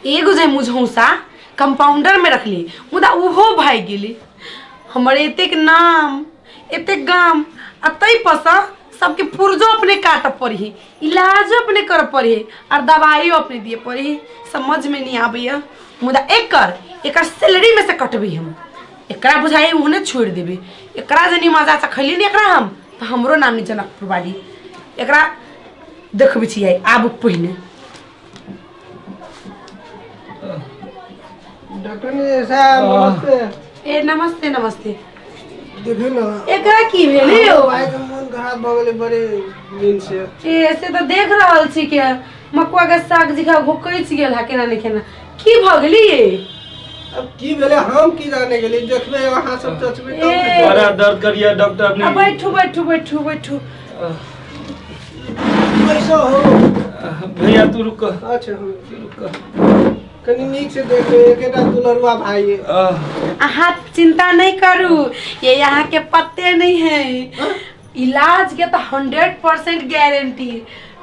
एगो जे मुझौसा कंपाउंडर में रखली, मुदा उहो भागि गेली। हमर एतेक नाम, एतेक गाम, आ ताहि पर सँ सबके पुर्जो अपने काटऽ पड़ही, इलाजो अपने करऽ पड़ही, आर दवाइयो अपने दिअ पड़ही। समझमे नहि आबैए। मुदा एकर एकर सैलरीमे से कटबै हम। एकरा बुझाइ ओहने छोड़ि देबै। एकरा जे नहि मजा चखैली ने एकरा हम, तऽ हमरो नाम नहि जनकपुर वाली। एकरा देखबै छियै आब पहिने। डॉक्टर साहब नमस्ते। ए नमस्ते नमस्ते। देखियौ ने, एकरा की भेलै यौ? भाई के मोन खराब भऽ गेलै बड़े दिन से। ए से तऽ देख रहल छी के मकुआ के साग जिखा घोकैच गेल है, केना नहि केना की भऽ गेली ये? अब की भेलै हम की जाने गेली, देखबै अहाँ सब चचबै तब ए। ने। बड़ा दर्द करिए डॉक्टर आ बैठू बैठू बैठू बैठू। कैसा हो? भैया तू रुक। अच्छा हम रुक, कनी नीक से देख ले, एकेटा दुलरुआ भाई है। अहाँ चिंता नहीं करू, ये यहाँ के पत्ते नहीं है। इलाज के तो 100% गारंटी,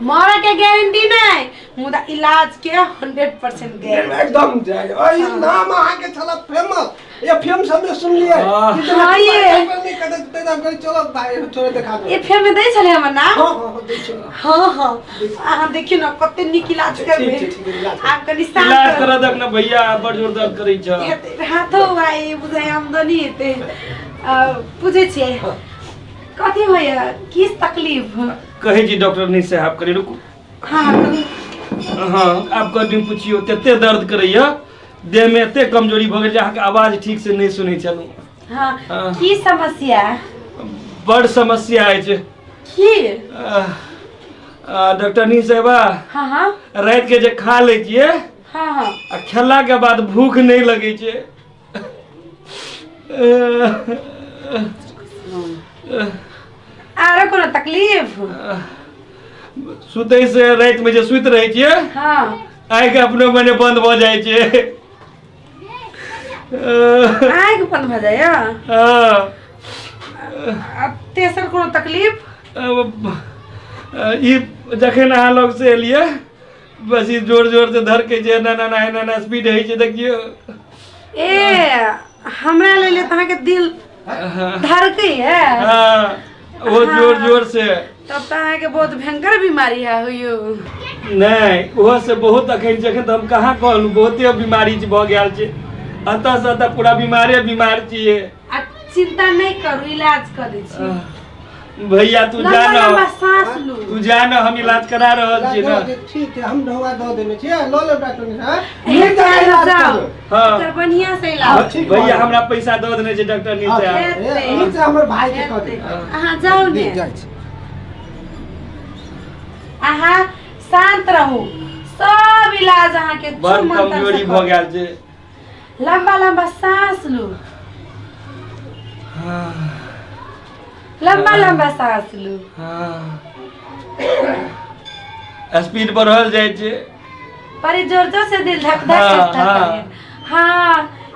मरे के गारंटी नहीं, मुदा इलाज के 100% गारंटी। एकदम जाए और ई नाम अहाँ के छला फेमस, ये फिल्म सब में सुनलिए। हाँ। हाँ, ये। नहीं कदम तेजा कर, चलो भाई थोड़ा दिखा दो। ये फिल्म में दै छलै हमर नाम। हाँ हाँ हाँ, दै छै। हाँ हाँ, अहाँ देखियौ ने कते नीक इलाज करबै। ठीक छै, ठीक छै, इलाज आब कनि शांत इलाज करा दक ना भैया, बड़ जोर दर्द करै छ। हेतै, हाथो आइ बुझाइ आमदनी हेतै। पूछै छियै कथी होइए, की तकलीफ? कहै छी डॉक्टर नहीं साहब, कनि रुकू। हाँ कनि। हाँ आब कनि पुछियौ, तते दर्द करैया, देह में एते कमजोरी भऽ गेल जे अहाँके आवाज ठीक से नहि सुनै छलहुँ। हाँ। हाँ। की समस्या? बड़ समस्या अछि। की? डॉक्टर साहबा। हाँ हाँ। राति के जे खा लै छियै हाँ हाँ आ खेला के बाद भूख नहि लगै छै। आरो कोनो तकलीफ? सुतै से राति में जे सुति रहै छियै, हाँ, आँखि अपनो मने बंद भऽ जाइ छै। आँखि बंद भऽ जाइए? हाँ। आ तेसर कोनो तकलीफ? ई जखन अहाँ लग से एलियै, बस ई जोर जोर से धड़कै छै, एना एना एना एना स्पीड होइ छै, देखियौ। ए हमरा लेल तऽ अहाँके दिल धड़कै है। हाँ, ओ जोर जोर से। तब तऽ अहाँके बहुत भयंकर बीमारी है होइयो। नहि, ओहो से बहुत अखन छै। अखन तऽ हम कहाँ कहलहुँ, बहुते बीमारी भऽ गेल छै, एतऽ से एतऽ पूरा बीमारे बीमार छियै। आ चिंता नहि करू, इलाज कऽ दै छी। भैया तू जा लंबा न, लंबा सांस लू। तू जा न, हम इलाज करा रहल छी ना। ठीक छै, हम ढौआ दऽ देने छियै, लऽ लेब डॉक्टर साहब। हे जाओ जाओ। हाँ। एकर बढ़िया से इलाज। ठीक। भैया हमरा पैसा दऽ देने छै डॉक्टर साहब। हेतै। नीक से हमर भाई के कऽ दे। अहाँ जाउ ने। जाइ छी। अहाँ शांत रहू, सब इलाज अहाँके बड़ छू मंतर से कमजोरी भऽ करब। गेल छै। लंबा लंबा सांस लू। हाँ, लंबा लंबा सांस लू। हाँ। स्पीड बढ़ल जाइ छै। बड़ी जोर जोर से दिल धक धक हाँ, करता हाँ। है। हाँ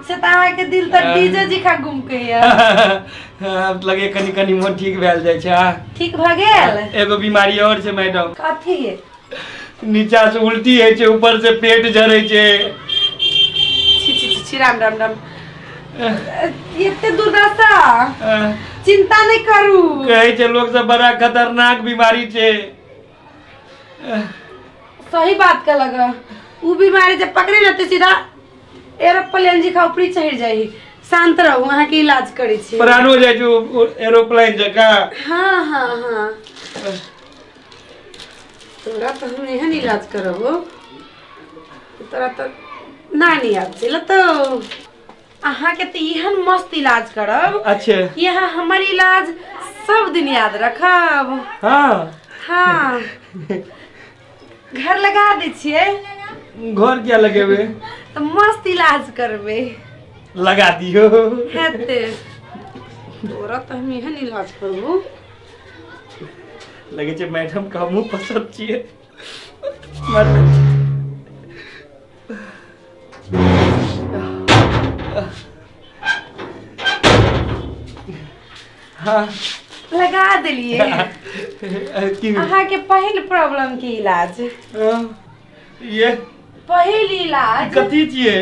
से तऽ अहाँके दिल तऽ डीजे जिखा गुमकै आब लगे कनि कनि मोन ठीक भेल जाइ छै। आ ठीक भऽ गेल। एगो बीमारी और छै मैडम। कथी? नीचा से उल्टी होइ छै, ऊपर से पेट झरै छै। छी छी छी छी, राम राम राम, एते दुर्दशा। चिंता नहि करू। कहै छै लोग सब बड़ा खतरनाक बीमारी छै। सही बात कहलक। उ बीमारी जब पकड़े ने तऽ सीधा एरोप्लेन जी ऊपरी चढ़ि जाइ। शांत रहू, अहाँके इलाज करै छी। प्राणो जाइ छै एरोप्लेन जकाँ। हाँ हाँ हाँ, तोरा तऽ हम एहन इलाज करब, तोरा तऽ नानी याद छै तऽ अहाँके तऽ एहन मस्त इलाज करब। अच्छे। कि अहाँ हमर इलाज सब दिन याद रखब। हाँ। हाँ, घर लगा दै छियै। घर किया लगेबै? तऽ मस्त इलाज करबै। लगा दियौ। हेतै, तोरा तऽ हम एहन इलाज करबो। लगै छै मैडम के हमहूँ पसन्द छियै। हाँ। लगा देलियै। की? अहाँके पहिल प्रॉब्लम के इलाज। हाँ, ये पहिल इलाज कथी छियै?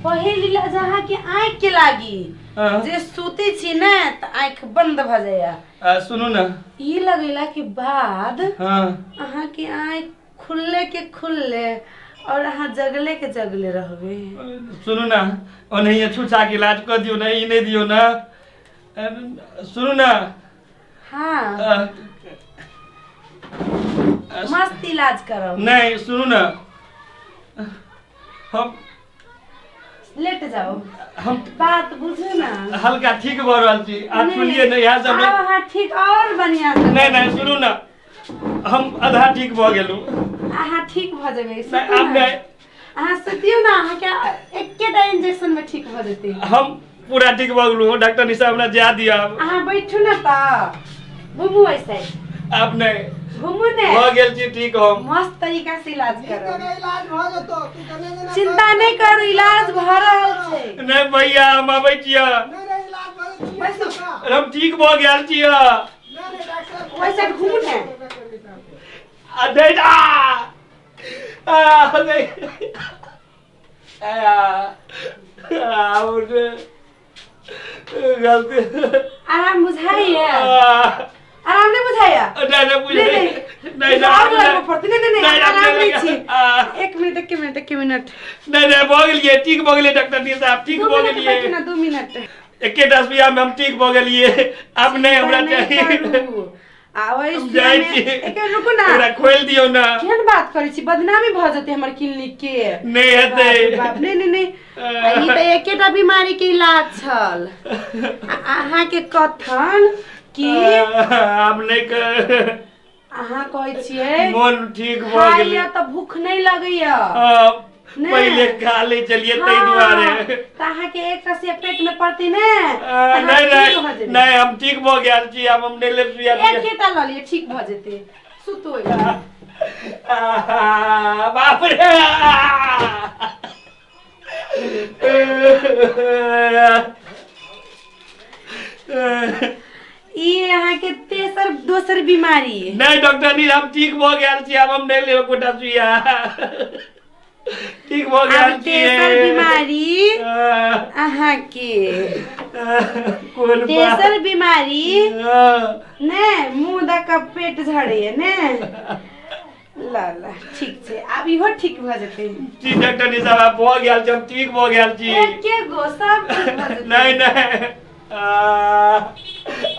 पहिल इलाज अहाँके आँखि के लागी। हाँ। जे सुते छी ने तऽ आँखि बंद भऽ जाइया। सुनू ने, ई लगेला के बाद हाँ अहाँके आँखि खुलले के खुलले और अहाँ जगले के जगले रहबे। सुनू ने, ओनाहिए छुछा के इलाज कऽ दियौ ने, ई नहि दियौ ने। सुनू ने। हाँ। मस्त इलाज करब। नहीं सुनू ने, हम लेट जाओ, हम बात बुझू ना। हल्का ठीक भऽ रहल छी, आ सुनिए ने इएह सब। आब अहाँ ठीक और बढ़िया से। नहीं नहीं सुनू ने, हम आधा ठीक भऽ गेलहुँ। अहाँ ठीक भऽ जेबै। नहीं, सुतू आब ना। नहीं। अहाँ सुतियौ ना, अहाँके एकेटा इंजेक्शन में ठीक भऽ जेतै। हम पूरा ठीक भऽ गेलहुँ डॉक्टर निशा, हमरा जा दिअ आब। अहाँ बैठू ना तऽ घुमू ऐसे। आब नहीं, घुमू ने, भऽ गेल छी ठीक हम। मस्त तरीका से इलाज नीक करब, जगह इलाज भऽ जेतौ, तू कने जेना चिंता नहि करू, इलाज भऽ रहल छै। नहीं भैया, हम आबै छियै। नहीं नहीं, इलाज भऽ जेतौ, बैसू। हम ठीक भऽ गेल छियै। नहीं नहीं, डॉक्टर ओहि साइड घुमू ने। आ नहीं, आ आ नहीं, आ आ मुझे गलती। आराम बुझाइया? आ, आराम नहीं बुझाइया? नहीं नहीं बुझे नहीं, नहीं नहीं, और नहीं लगबऽ पड़तै। नहीं नहीं नहीं, नहीं, आराम नहीं, नहि छी। आ, एक मिनट, एक मिनट, एक मिनट। नहीं नहीं, भऽ गेलियै, ठीक भऽ गेलियै डॉक्टर जी साहब, ठीक दू भऽ मिनट गेलियै। बैठू ना, 2 मिनट। एकेटा सुइया में हम ठीक भऽ गेलियै, आब नहीं हमरा नहि चाही। करू। आ ओहि हम जाइ सुइयामे छी। एक मिनट रुकू ना। एकरा खोलि दियौ ने। केहन बात करै छी, बदनामी भऽ जेतै हमर क्लिनिक के। नहि बाप रे हेतै। बाप, नहि नहि नहि, आ ई तऽ एकेटा बीमारी के इलाज छल। आ अहाँके कथन कि आब नहि कर। अहाँ कहै छियै मोन ठीक भऽ गेलै। खाइया तऽ भूख नहि लगैया? हाँ, नहि। पहिले खा लै छलियै ताहि दुआरे। तऽ अहाँके एकटा सुइया पेट में पड़तै ने, आ, तऽ अहाँ नहीं ठीक भऽ नहीं जेबै। नहीं, हम ठीक भऽ गेल छी, आब हम नहि लेब सुइया। एकेटा लऽ लिअ, ठीक भऽ जेतै। सुतू ओहिमे। आ, बाप रे। ई अहाँके तेसर दोसर बीमारी। नहीं डॉक्टर जी, हम ठीक भऽ गेल छी, आब हम नहि लेब एकोटा सुइया, ठीक भऽ गेल आब तेसर छी। बीमारी आ, अहाँके कोन बात? तेसर बीमारी आ, ने मुँह दऽ कऽ पेट झड़ैया ने। ल ल, ठीक छै, आब इहो ठीक भऽ जेतै। जी डॉक्टर जी साहब, आब भऽ गेल छी, हम ठीक भऽ गेल छी। एके गो, सब ठीक भऽ जेतै। नहीं नहीं, आ,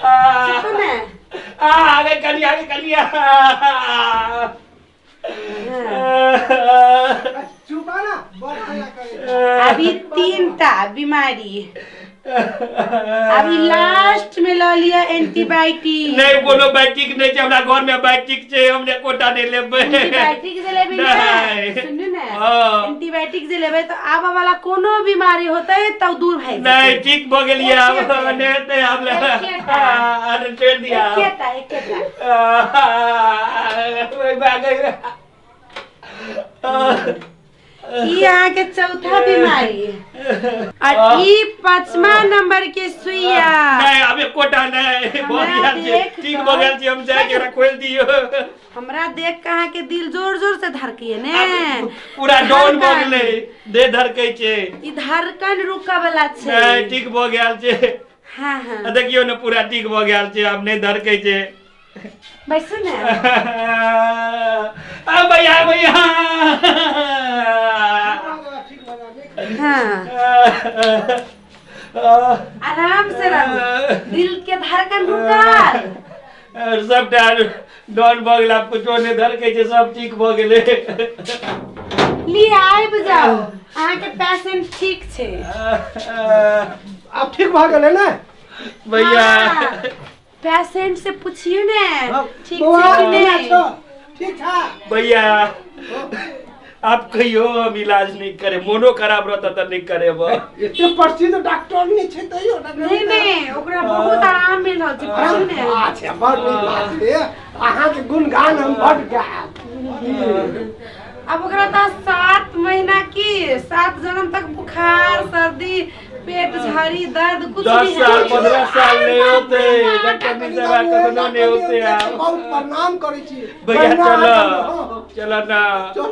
आ, सुतू ने। आ, आगे करिए, आगे करिए। हाँ। चुपा ना, बड़ हल्ला करे। अभी तीन टा बीमारी, अभी लास्ट में लऽ लिअ एंटीबायोटिक। नहीं, कोनो बायोटिक नहीं छै, हमरा घर में बायोटिक छै, हम एकोटा नहीं लेबै। एंटीबायोटिक जे लेबै ने, नहि। सुनू ने, हाँ। एंटीबायोटिक जे लेबै तऽ आबऽ वाला कोनो बीमारी होतै तऽ दूर भए नहीं, जेतै। ठीक भऽ गेलियै आब। एकेटा। नहीं हेतै आब ले। एकेटा। अरे छोड़ि दिया। एकेटा, एकेटा। आगे। ई अहाँके चौथा बीमारी और ई पांचवा नंबर के सुइया। नहीं, आब एकोटा नहीं, भऽ हमरा गेल छै। देख ठीक कऽ- भऽ गेल छी हम, जाके एकरा खोलि दियौ। हमरा देख के अहाँके दिल जोर जोर से धड़कैया ने? पूरा डाउन भऽ धड़कन। गेलै, देह धड़कै छै। ई धड़कन रुकऽ वाला छै। नहीं, ठीक भऽ गेल छै। हाँ हाँ। आ देखियौ ने, पूरा ठीक भऽ गेल छै, आब नहि धड़कै छै। बैसू ने। आ भैया, भैया। ठीक भऽ गेल। हाँ, आराम से रहू, दिल के धड़कन रुकल। सबटा डाउन भऽ गेल, आब कुछो नहि धड़कै छै, सब ठीक भऽ गेलै। लिअ, आबि जाउ, अहाँके पेशेंट ठीक छै। आब ठीक भऽ गेलै ने? भैया। पेशेंट से पूछियो ने, ठीक बौआ, छै कि केना नहि? छौ? ठीक ठाक। भैया, आप कहियो हम इलाज नहीं करे, मोनो खराब रहता तऽ नहीं करेब। एते प्रसिद्ध डॉक्टर नहि छै तैयो डॉक्टर। नहीं नहीं, ओकरा बहुत आराम मिल रहल छै, पूछू ने। अच्छा, बड़ नीक बात छै, अहाँके गुणगान हम बड गायब। अब ओकरा तऽ 7 महीना की 7 जन्म तक बुखार, सर्दी, पेट झाड़ी दर्द कुछ 10 नहीं साल है। 15 साल नहीं होते डॉक्टर साहब कखनो नहीं होते आब। बहुत प्रणाम करै छी। भैया प्रणाम, चल हाँ, चल ना। चल।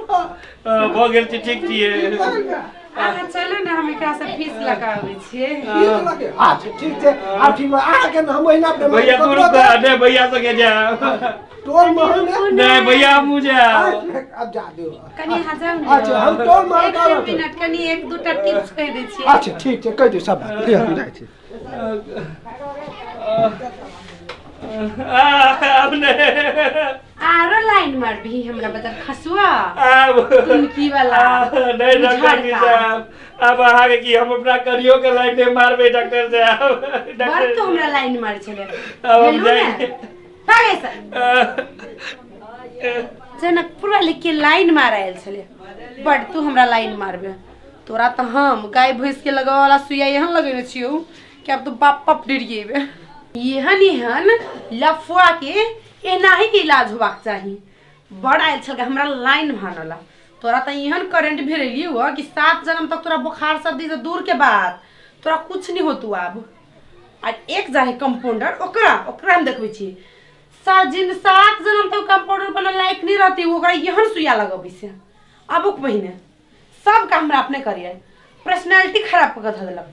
भऽ गेल छै, ठीक छियै। अहाँ चलू ने, हम एकरा से फीस लगाबै छियै। ठीक लगे। अच्छा ठीक छै, आब ठीक बा। अहाँके ने हम ओहिना बेमारी भैया दूर ककरो कर नहीं भैया संगे जायब। टोल महल में नहीं भैया हमहूँ जायब। अब जा दियौ। कनि अहाँ जाउ ने। अच्छा हम टोल महल एक करब। मिनट, कनि एक दूटा टिप्स कहि दै छियै। अच्छा ठीक छै, कहि दियौ सब बात। लिअ, हम जाइ छी। आब नहीं। आरो लाइन मारबी हमरा बदल खसुआ आब तुमकी वाला। नहीं डॉक्टर झड़का। साहब, अब अहाँके की हम अपना करियो के लाइन नहीं मारबै डॉक्टर साहब। बड़ तो हमरा लाइन मारै छलै। अब हम हेलो ने। जाइ। भागै सर। जनकपुर वाले के लाइन मार आयल छलै। बड़ तू हमरा लाइन मारबे, तोरा तऽ हम गाय भैंस के लगावे वाला सुइया एहन लगेने छियौ कि आब तो बाप पप डरियेबे। एहन एहन लफुआ के एनाही के इलाज होबाक चाही। बड़ आयल छल हमरा लाइन मारला, तोरा तऽ एहन करेंट भेरलियौ हँ कि 7 जन्म तक तोरा बुखार सर्दी से दूर के बात तोरा कुछ नहीं होतौ आब। आ एक जाहे कंपाउंडर ओकरा ओकरा हम देखबै छी जिन 7 जन्म तक कंपाउंडर बनल लायक नहीं रहती, ओकरा एहन सुइया लगबै से आबुक पहिने सब काम हमरा अपने करिए। पर्सनैलिटी खराब कऽ धऽ देलक।